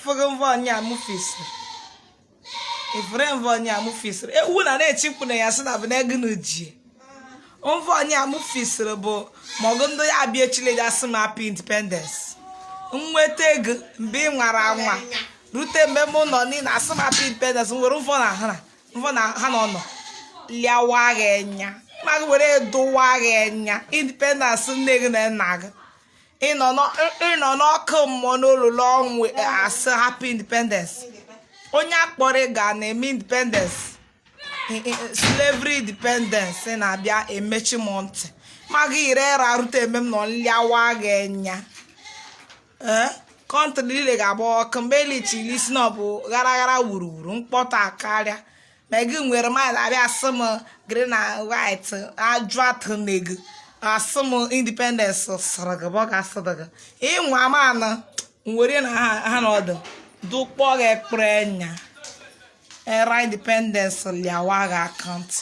Ịfụghị mvọ nya mụ fisiri, ifere mvọ nya mụ fisiri. Ewu na na-echi mkpu na ya sị na bụ na ego na ji mvọ nya mụ fisiri bụ ma ọgụ ndị ya abịa echile ya sị m happy independence. Nweta ego mgbe ị nwara anwa rute mgbe mụ nọ n'ị na-asị m happy independence, m were mvọ na ha na mvọ na ha na ọnọ lịawa gị enya ma gị were dụwa gị enya. Independence nne gị na nna gị, ịnọ n'ọkụ mmụọ n'olulu ọnwụ asị happy independence. Onye akpọrọ ga na-eme independence, slavery independence. Ị na-abịa emechi m ntị ma gị yiri era rute eme m nọ nlịawa gị enya. Ee, country niile ga-agba ọkụ mgbe elichiri isi na ọ bụ ghara ghara wuruwuru mkpọta karịa. Ma gị nwere mind abịa asị m green and white ajụ atụ gị asị m independence sịrị gị bụ ọ ga-asịrị gị ịnwa amanụ nwere na ha na ọdụ dụkpọ gị ekpere nya era independence lịawa gị aka ntị.